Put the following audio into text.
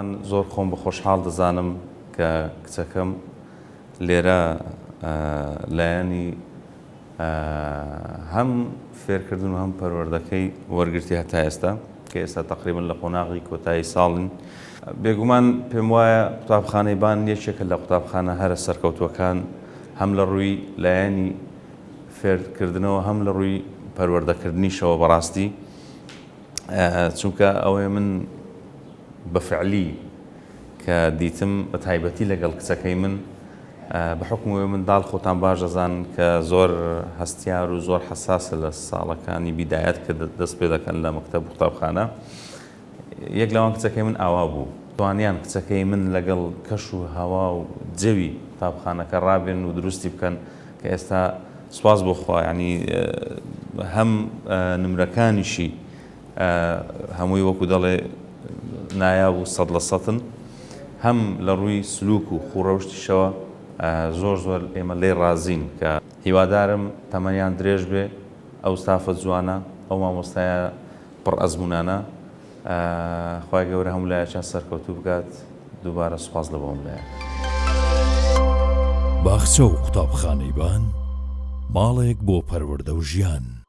بێگومان زۆر خۆم بە خۆشحاڵ دەزانم کە کچەکەم لێرە لایەنی هەم فێرکردن و هەم پەروەردەکەی وەرگرتی هەتا ئێستا کە ئێستا تەقریبەن لە قۆناغی کۆتایی ساڵین. بێگومان پێم وایە قوتابخانەی بان یەکێکە لە قوتابخانە هەرە سەرکەوتووەکان هەم لە ڕووی لایەنی فێرکردنەوە هەم لە ڕووی پەروەردەکردنیشەوە بەڕاستی چونکە ئەوەیە من بە فعلی کە دیتم بە تایبەتی لەگەڵ کچەکەی من بە حوکم ئەوەی منداڵ خۆتان باش دەزانن کە زۆر هەستیار و زۆر حەساسە لە ساڵەکانی بیدایەت کە دەست پێ دەکەن لە مەکتەب و قوتابخانە یەک لەوان کچەکەی من ئاوا بوو توانیان کچەکەی من لەگەڵ کەش و هەوا و جەوی قوتابخانەکە ڕابێن و دروستی بکەن کە ئێستا سوپاس بۆ خوا یعنی هەم نمرەکانیشی هەمووی وەکو دەڵێ نایاب و سەد لە سەتن، هەم لە ڕووی سلوک و خووڕەوشتیشەوە زۆر زۆر ئێمە لێی ڕازین کە هیوادارم تەمەنیان درێژ بێ ئەو ستافە جوانە ئەو مامۆستایە پڕ ئەزموونانە خوای گەورە هەموو لایەکیان سەرکەوتوو بکات دووبارە سوپاس لە بۆ هەموو لایەک. باخچە و قوتابخانەی بان، ماڵێک بۆ پەروەردە و ژیان.